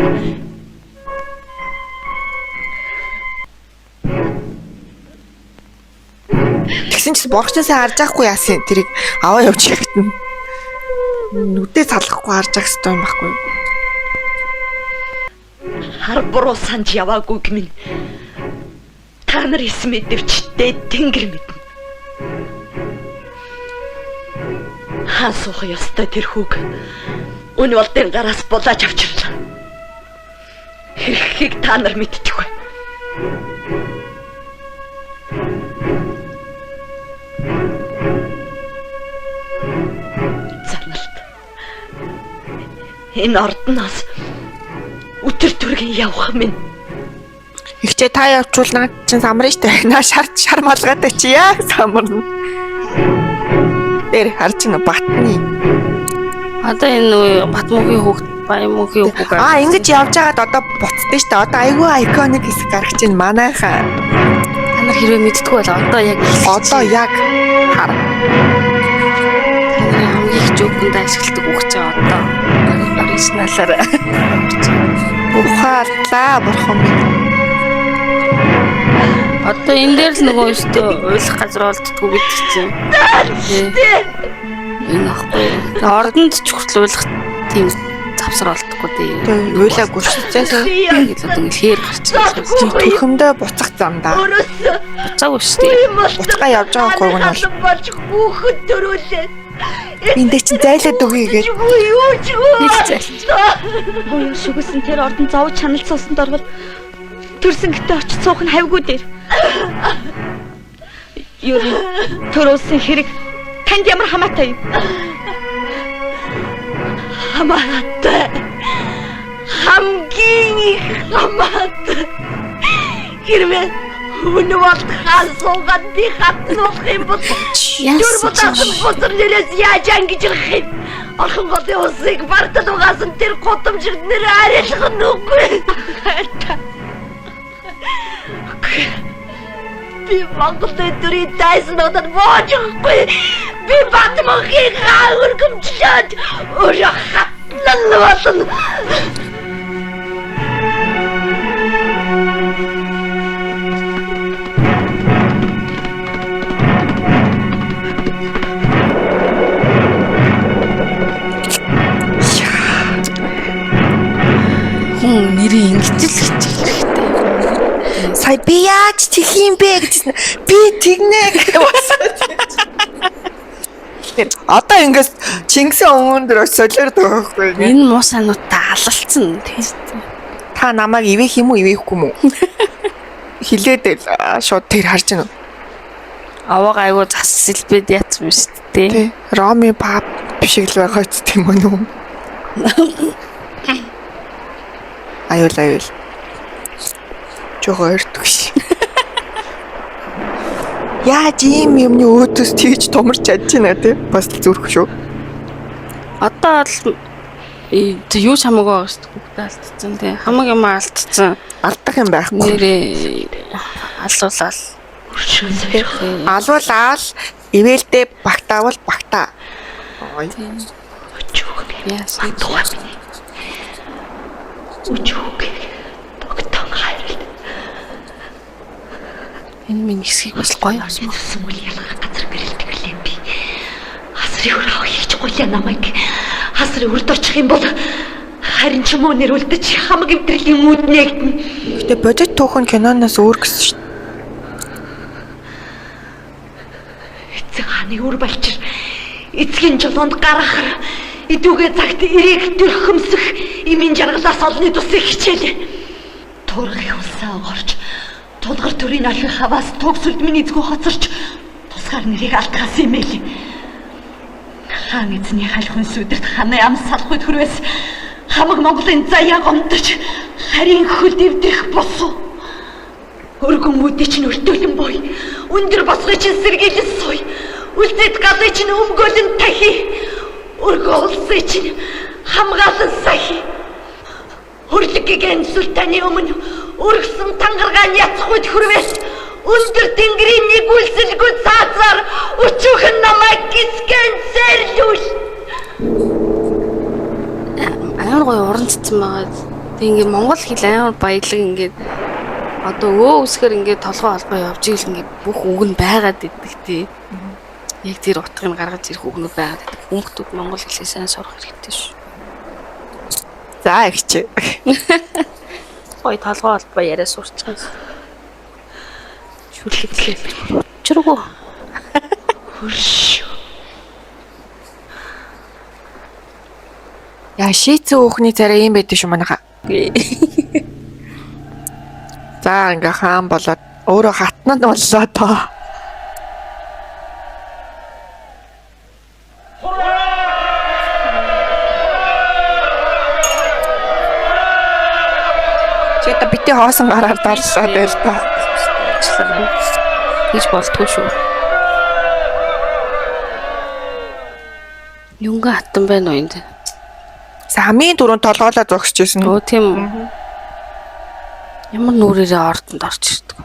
Тэгсэн чинь боргочин сайн харж байхгүй яасан тэрийг аваа явж ягтна. Нүдээ салгахгүй харж явах хэрэгтэй юм байхгүй юу? Хар буруу санж яваагүй гэмэн. Та нар эс мэдэвч дээд тэнгэр мэднэ. Хаан суух ёстой тэр хүүг үн болдын гараас булааж авчирлаа. Хэрхийг та нар мэдчих бай. Заналт. Энэ ордноос өтөр төргийн явах минь. Ихчээ та явчвал наад чин самарна штэ. Наа шар шар малгайтай чи яг самарна. Тэр харж байна батны. Одоо энэ нөгөө Батмөхийн хүүхд, Баямөхийн хүүхд. Аа ингэж явж байгаад одоо буцдээ штэ. Одоо айгүй iconic хэсэг гаргаж байна манайхаа. Та нар хэрвээ мэддэггүй бол одоо яг эхэлж Одоо яг хар. Та нарын хамгийн их жөөхөндөө ашигладаг үг чи одоо оригиналаар Ухаалаа бурхан минь. Одоо энэ дээр л нөгөө өстөө уйлах газар олддгоо гэдэг чинь. Тий. Энэ аахгүй. Ордонд ч хүртэл уйлах тийм завсар олдохгүй тий. Тэг уйлаагүй шүү дээ. Тэгэл одоо ингэ хээр гарч ирсэн. Төрхөмдөө буцах замдаа. Буцаагүй шүү дээ. Буцгаа явж байгаа гург нь бол болж хүүхэд төрүүлээ. эндээ чинь зайлаад өгье гэж. Юу ч Нэг зайл. Буян шүгэсэн тэр ордон зов чанал цусанд орвол төрсөн гэтээ очиж суух нь хавьгүй дээр. Ер нь төр улсын хэрэг танд ямар хамаатай юм? Хамаатай. Хамгийн их хамаатай. Хэрвээ үнэ бол хаан суугаад би хатан болох юм бол түр будаасан бусар нэрээс яаж ангижрах юм? Орхон голын усыг бартал угаасан тэр гудамжид нэр арилах нь үгүй. Би Монгол өдрийн дайсан надад бууж өгөхгүй. Би Батмөнхийн хаан өргөмжлөөд өөрөө хатнал болно. Хүн нэрийг ингэж л хичих хэрэгтэй. Сая би яаж тэгх юм бэ гэжсэн. Би тэгнэ гэх бас. Тэр одоо ингээс Чингисийн өнгөн дээр очиж солиор төгөхгүй. Энэ муу сануудтай алалцсан тий. Та намайг ивэх юм уу ивэхгүй юм уу? Хилээд байл шууд тэр харж байна уу? Аваа айгуу зас сэлбэд яатсан юм шүү дээ. Тий. Роми пап шиг л байгаа ч тийм үү? Аюул аюул. Жохоо ойртох ш. Яаж ийм юмны өөдөөс тэгж томорч чадж байна те? Бас л зүрх шүү. Одоо л тэг юу ч хамаагүй байгаа шүү дээ. Хүүхдээ алдсан тий. Хамаг юм алдсан. Алдах юм байхгүй. Нэрээ алуулаад. Алуулаал ивэлдээ багтаавал багтаа. Ой. Яасан. Өчүүг тогтон хайрл. Энэ минь хэсгийг бас гоё орсон. Зүсэн үл ялгах газар гэрэлтгэлээ би. Хасрын үр авах хийж гуйлаа намайг. Хасрын үрд очих юм бол харин ч юм уу нэр үлдэж хамаг эвдрэлийн үүд нээгдэнэ. Гэтэ бодит түүхэн киноноос өөр гэсэн шүү. Эцэг хааны үр балчир эцгийн жолоонд гаргахар идүүгээ цагт ирээх төрхөмсөх имийн жаргалаас олны тусыг хичээлээ. Тургах улсаа огорч тулгар төрийн орхих хаваас туг сүлдмийн эзгүй хоцорч тусгаар нэрийг алдахаас юм ээл. Хаан эзний халихын сүдэрт ханы ам салхуйд хүрвэс хамаг Монголын заяа гомдож харийн хөлд эвдрэх босуу. Өргөн үүдий чинь өртөөлөн бой. Өндөр босгой чинь сэргийлэн суй. Үлзэт галыг чинь өмгөөлөн тахи. Өргөн улсыг чинь хамгаалан сахи. Хөрлөг гэгэн султаны өмнө өргөсөн тангаргаан яцхуйд хүрвэс өндөр тэнгэрийн нэгүүлсэлгүй цаазаар өчүүхэн намайг гисгэн сэрлүүл. Амар гоё уран цэцэн байгаа. Тэг ингээ монгол хэл амар баялаг ингээд одоо өө үсгэр ингээд толгой холбоо явж ийл ингээд бүх үг нь байгаад иддэг тий. Яг тэр утгыг гаргаж ирэх үгнүүд байгаад иддэг. Хүмүүстүүд монгол хэлээ сайн сурах хэрэгтэй шүү. За ихч. Гоё толгой холбоо яриа сурчих юм. Шүлэглээ. Учиргүй. Хөрш. Яа шийцэн өөхний царай юм байдаг шүү манайха. За ингээ хаан болоод өөрөө хатнад боллоо тоо. Чи одоо бити хоосон гараар дарлаад байл та. Хийж болтгүй шүү. Юнга хатан байна уу энд? Хамгийн түрүүнд толгоолоо зогсож ирсэн. Өө тийм үү. Ямар нүрээрээ ордонд орж ирдэг.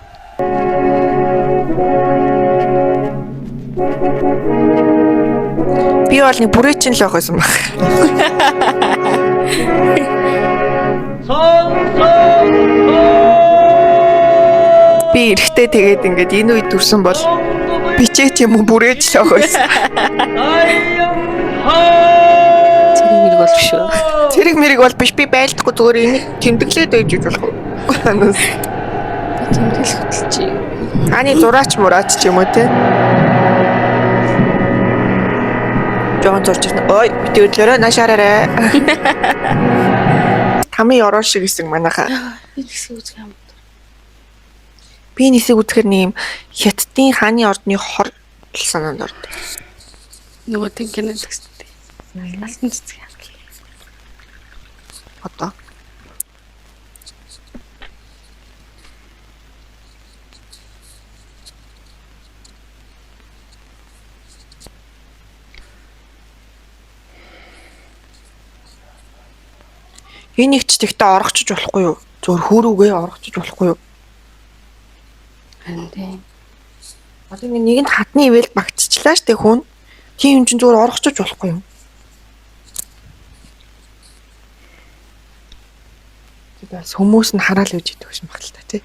Би бол нэг бүрээ чинь л явах байсан баг. Би эрэхтэй тэгээд ингээд энэ үед төрсөн бол бичээч юм уу бүрээж л явах байсан. Цэрэг мэрэг бол биш үү? Цэрэг мэрэг бол биш, би байлдахгүй, зүгээр энийг тэмдэглээд байж болох уу? Тэмдэглэх хөтөлж. Хааны зураач мураач ч юм уу те. Жохон зурж ирсэн. Ой, бити өдлөөрэй наашаараарай. Тамын ёроо шиг исэн манайха. Энэ хэсэг үзэх юм. Би энэ хэсэг үзэхээр нэг юм Хятадын хааны ордны хор л санаанд ордог. Нөгөө тийм кино гэсэн. Алтан цэцэг. Одоо. Энийг ч тэгтээ оргочж болохгүй юу? Зөвөр хөөрүүгээ оргочж болохгүй юу? Харин тийм. Одоо ингэ нэгэнд хатны ивэл багтчихлаа штэ хүн. Тийм юм чинь зөвөр оргочж болохгүй юу? Бас хүмүүс нь хараал үж идэх юм баг л та тий.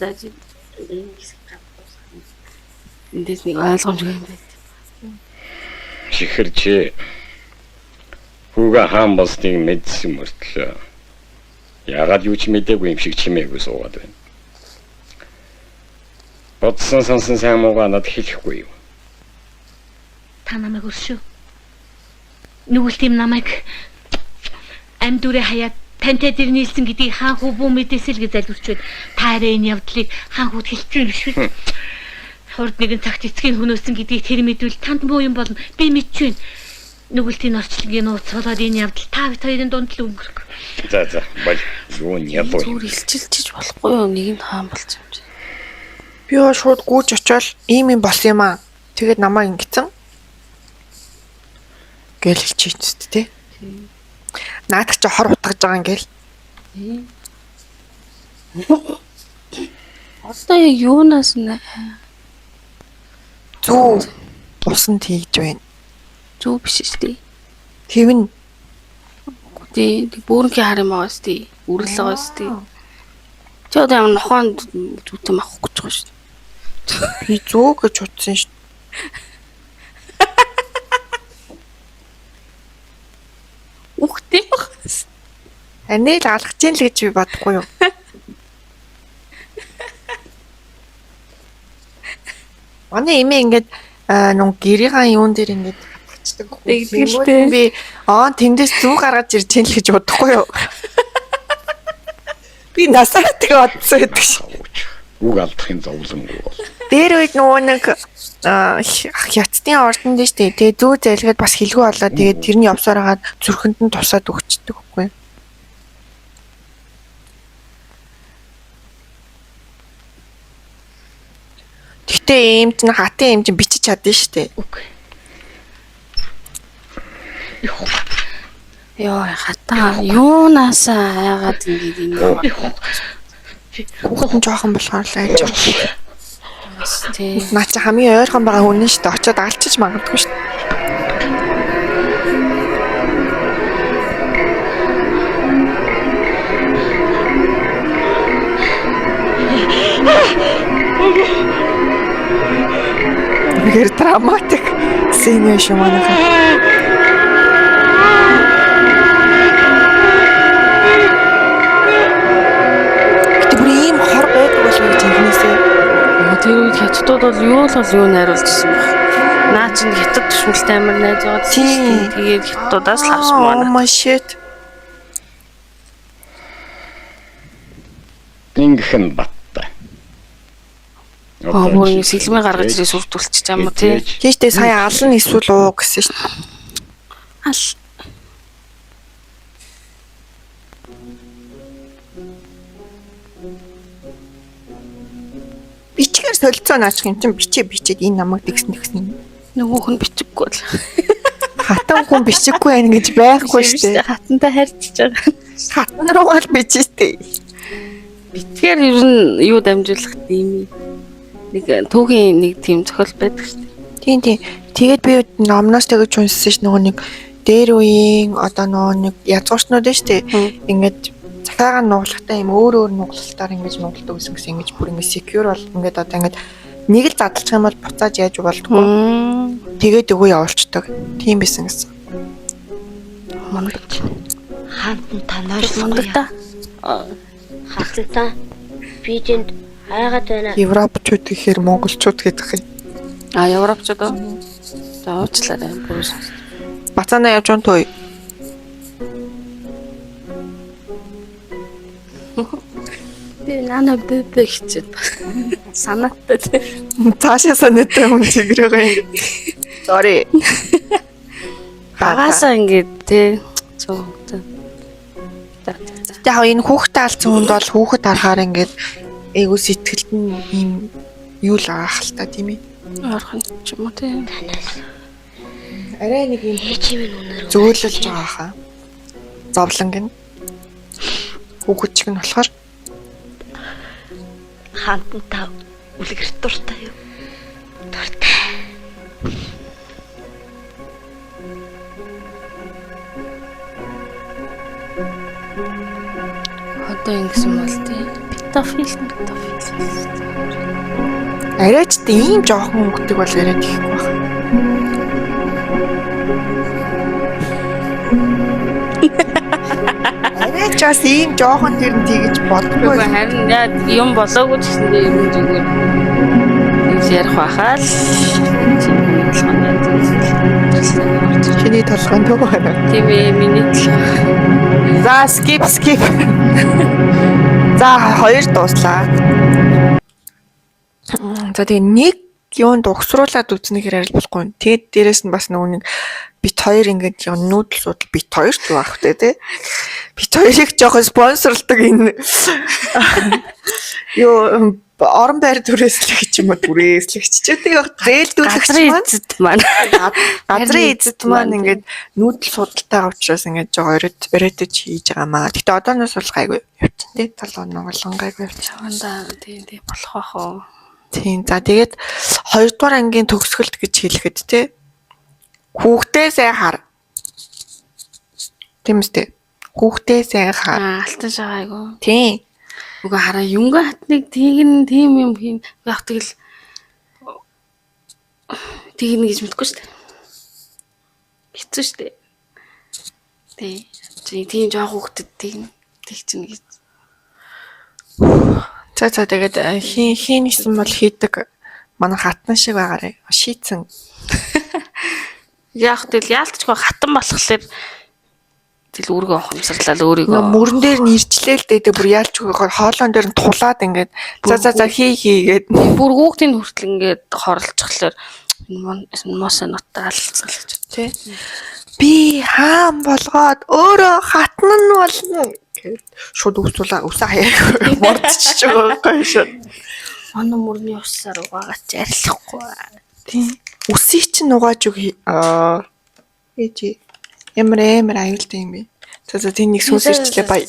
За чи энэ хэсэг гавхсан. Эндээс нэг ойлгомжгүй юм байна. Чихэр чи хүүгээ хаан болсныг мэдсэн мөртлөө яагаад юу ч мдээгүй юм шиг чимээгүй суугаад байна. Бодсон сонсон сайн муугаа надад хэлэхгүй юу? Та намайг өршөө. Нүгэл тийм намайг амьд үрээ хаяад тантай дэр нийлсэн гэдгийг хаан хүү бүү мэдээсэй л гэж залбирч байна. Та арай энэ явдлыг хаан хүүд хэлж байна биш үү? Хурд нэгэн цагт эцгийн хөнөөсөн гэдгийг тэр мэдвэл танд муу юм болно. Би мэдж байна. Нүгэлтийн орчлонгийн нууц болоод энэ явдал та бит хоёрын дунд л өнгөрөх. За за бол юу нялуу. Зүгээр илчилчиж болохгүй юу? Нэг нь хаан болсон юм чи. Би шууд гүйж очиод ийм юм болсон юм аа. Тэгээд намайг ингэсэн. Гээл хэлчихсэн ч тий. Наадах чи хор утгаж байгаа ингээл. Одоо яг юунаас нэ Зүү усан тийж байна. Зүү биш шүү дээ. Тэр нь Тий, бөөрөнхий хар юм байгаа шүү дээ. Үрэл байгаа шүү дээ. Чи одоо ямар нохоон зүүтэй авах гэж байгаа шүү дээ. Би зүү гэж утсан шүү. Үхтэй баг. Анил алгаж ийн л гэж би бодохгүй юу? Манай эмээ ингээд нүн гэрийн юун дээр ингээд хатгацдаг. Тэгдэг л дээ. Би тэндээс зүү гаргаж ирж ийн л гэж бодохгүй юу? Би насаа тэгээ бодсон гэдэг шин. Үг алдахын зовлонгүй бол. Дээр үед нөгөө нэг Хятадын ордонд нь штэ. Тэгээ зүү залгаад бас хилгүй болоо. Тэгээд тэрний явсаар хагаад зүрхэнд нь тусаад өгчдөг үгүй. Гэтэ ийм чинь хатын ийм чинь бичиж чадна штэ. Үгүй. Йоо хатаа юунаасаа айгаад ингээд энэ Хүүхэд нь жоохон болохоор л айж байгаа. тий. Наа чи хамгийн ойрхон байгаа хүн нь штэ очиод алчиж магадгүй штэ. Үнэхээр драматик сцен шүү манайхаа. Гэтэ бүр ийм хор байдаг болов гэж анхнаасаа. Тэр үед хятадууд бол юу л бол юу найруулж ирсэн байх. Наа чинь хятад түшмэлтэй амар найз байгаа гэсэн шүү дээ. Тэгээд хятадуудаас л авсан Oh байна. my shit. Ингэх нь баттай. Аа бүр ингэ сэлмээ гаргаж ирээ сүрдүүлчих юм уу тий. Тийм штэ сая алан эсвэл уу гэсэн штэ. Ал. Бичгээр солилцоо наачих юм чинь бичээ бичээд энэ намайг тэгсэн тэгсэн. Нөгөөх нь бичихгүй л. Хатан хүн бичихгүй байх гэж байхгүй штэ. Хатантай харьцаж байгаа. Хатан руугаа л бичээ штэ. Бичгээр ер нь юу дамжуулах тийм нэг түүхийн нэг тийм зохиол байдаг штэ. Тийм тийм. Тэгээд би номноос тэгэж унссан ш нөгөө нэг дээр үеийн одоо нөгөө нэг язгуурчнууд нь штэ. Ингээд захаагаа нуглахтаа юм өөр өөр нуглалтаар ингэж нугладаг гэсэн гэсэн ингэж бүр ингэ secure бол ингээд одоо ингээд нэг л задлах юм бол буцааж яаж болдгоо. Тэгээд өгөө явуулцдаг. Тийм байсан гэсэн. Мундаг. Хаантан та нойрсохгүй. Мундаг та. Хатантаа би тэнд айгаад байна. Европчууд гэхээр монголчууд гэдэг юм. А европчууд уу? За уучлаарай. Бүрээс. Бацаана явж унтуу. Би нана бэбэ хичээд санаатай тий. Цаашаа санаатай хүн чигрээ юм. Sorry. Багасаа ингээд тий. Зөв. За. За. Яг энэ хүүхдээ алдсан хүнд бол хүүхэд харахаар ингээд эйгүү сэтгэлд нь ийм юу л аах л та тийм ээ. Ойрхон ч юм уу тий. Танаас Арай нэг юм ээж минь үнээр зөөлөлж байгаа хаа. Зовлон гин. Хүүхэд чиг нь болохоор Хаантан та үлгэрт дуртай юу? дуртай. Одоо ингэсэн бол тий. Педофил, педофил. арай ч тийм ийм жоохон хүүхдийг бол яриад ихгүй байх. Арай ч бас ийм жоохон тэр нь тэгэж бодохгүй. Үгүй харин яа юм болоогүй ч гэсэндээ ер нь зүгээр ингэж ярих байхаа л чиний толгойн орж ирж. Чиний толгойн төв байна. Тийм ээ миний толгой. За skip skip. За хоёр дууслаа. За тэгээ нэг юунд угсруулад үзнэ хэрэг арил болохгүй. Тэгээд дээрэс нь бас нөгөө нэг бит хоёр ингээд юм нүүдэл судал бит хоёр ч байх үү те. Бит хоёрыг жоохон спонсорлдог энэ юу орон байр түрээслэгч юм уу түрээслэгч ч гэдэг зээлдүүлэгч Газрын маань эзэд маань. газрын эзэд маань ингээд нүүдэл судалтай учраас ингээд жоо оройтож хийж байгаа маа. Гэтэ одооноос бол гайгүй явчихсан тий. 7 хоног болгон гайгүй явчихсан. Чаванда тийм тийм болох бах уу. Тийм. За тэгээд хоёрдугаар ангийн төгсгөлт гэж хэлэхэд тий. Хүүхдээ сайн хар. Тийм үстэй. Хүүхдээ сайн хар. Аа алтан шагайгүй. Тийм. Үгүй хараа юнга хатныг тэгин тийм юм хийн. Яг тэгэл тэгнэ гэж мэдгүй шүү дээ. Хэцүү шүү дээ. Тий. Чи тийм жоох хүүхдэд тэгнэ. Тэг чинь гэж. За за тэгээд хийн хийн гэсэн бол хийдэг манай хатан шиг байгаарэ. Шийдсэн. Яг тэгэл яалтчгүй хатан болохоор тэгэл үүргөө ухамсарлал өөрийгөө. Нөгөө мөрөн дээр нь ирчлээ л дээ тэг бүр яалч үгүй хоолоон дээр нь тулаад ингээд за за за хий хий гээд бүр хүүхдийн хүртэл ингээд хорлцохлоор энэ мосо нутаа алдсан л гэж. тий. Би хаан болгоод өөрөө хатан нь болно гэд шууд өвсүүлээ өвсөө хаяаг мордчихж байгаа байхгүй шууд. Манай мөрний усаар угаагач арилахгүй. Тийм. Үсийг чинь угааж өг аа ээжи ямар амар аюултай юм бэ. За за тийм нэг сүнс ирчлээ бай.